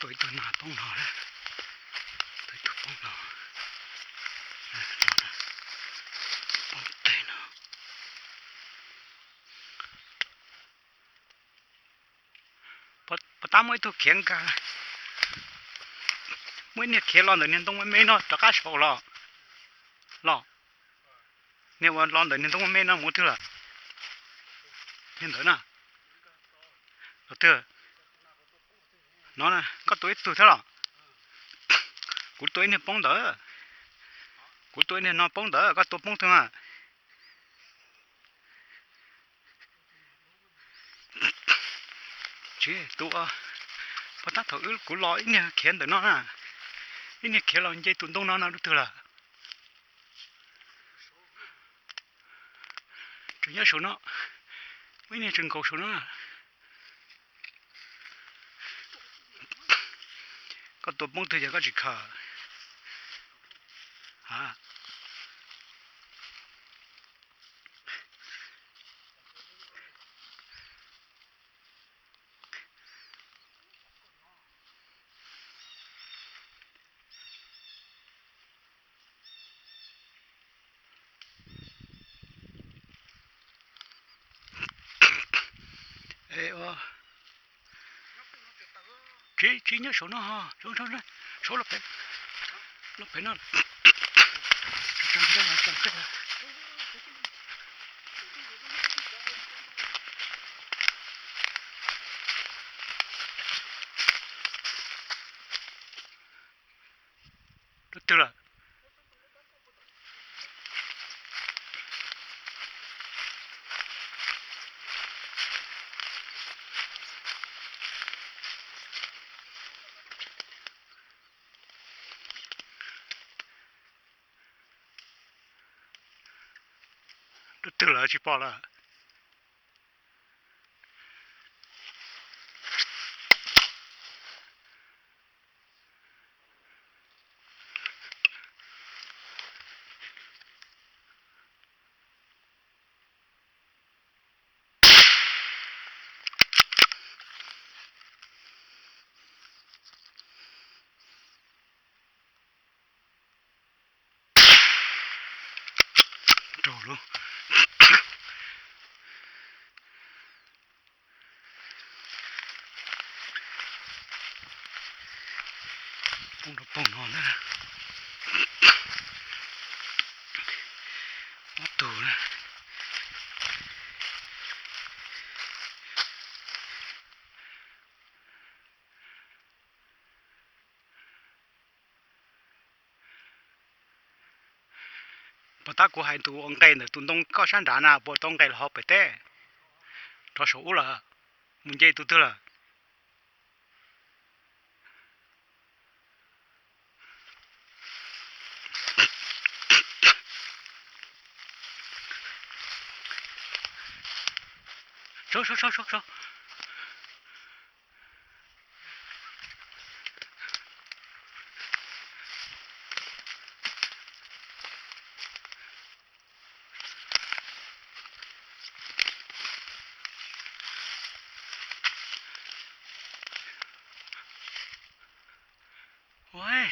Ib tug no poob no, ib tug poob no, poob teg no. Puas tab muaj ib tug khiav nkag, muaj ib niag khiav los ntawm niag ntoo me me no rov qab saud los, los, niag uas los ntawm niag ntoo me me no mus twg lawm? Niag ntawd na. Los twg? No, koj tua ib tug thiab los? Kuv tua ib niag poob ntawd. Kuv tua ib niag no poob ntawd, koj tua poob twg na? Tsis tua, puas tab thaum wb kuv los ib niag khiav ntawm no na, ib niag khiav los nce tus ntoo no no rau twg lawm? Tseem nyob saum no, ib niag tseem nkaum saum no. Koj tua poob twg yog koj tsis khaws? Tsis, tsis nyob saum no ho, saum, saum, saum, los pem, los pem no. Rau twg lawm? Rau twg lawm tsis pom lawm? Raug lawm. Poob rau poob no ntag. Ob tug na. Puas tab kuv hais tus ua nqes ntawm tus ntoo koj sab nrad na puas tau nqes los hauv pem teb? Rov saum ub lawm, mus nce tus twg lawm? Saud, saud, saud, saud, saud. Ua,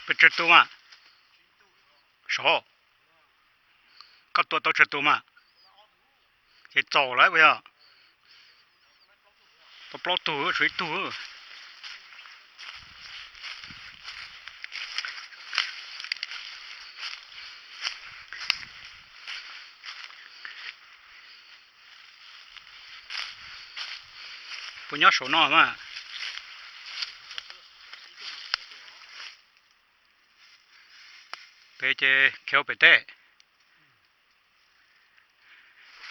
Pes tsawg tus mas? Saud, koj tua tau tsawg tus mas? Ces txaus lawm puas yog? Tau plaub tug, tshuav ib tug. Puas nyob saum no mas? Peb ces khiav pem teb.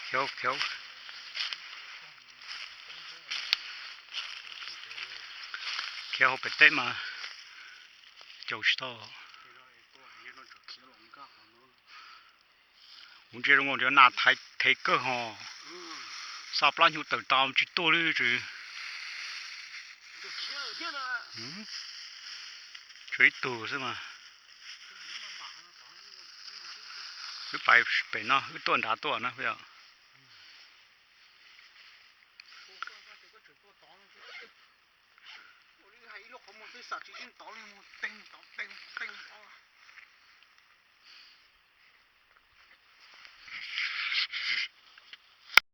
Khiav, khiav, khiav hauv pem teb mas caum tsis tau. Kuv ntsia zoo nkaus nrhiav nas thev kawg hos. Xa plab nyuj tawm tas tsis tuaj li tsis. Tshuav ib tug xwb mas. Wb pais pem no, wb tuaj nrad tuaj na.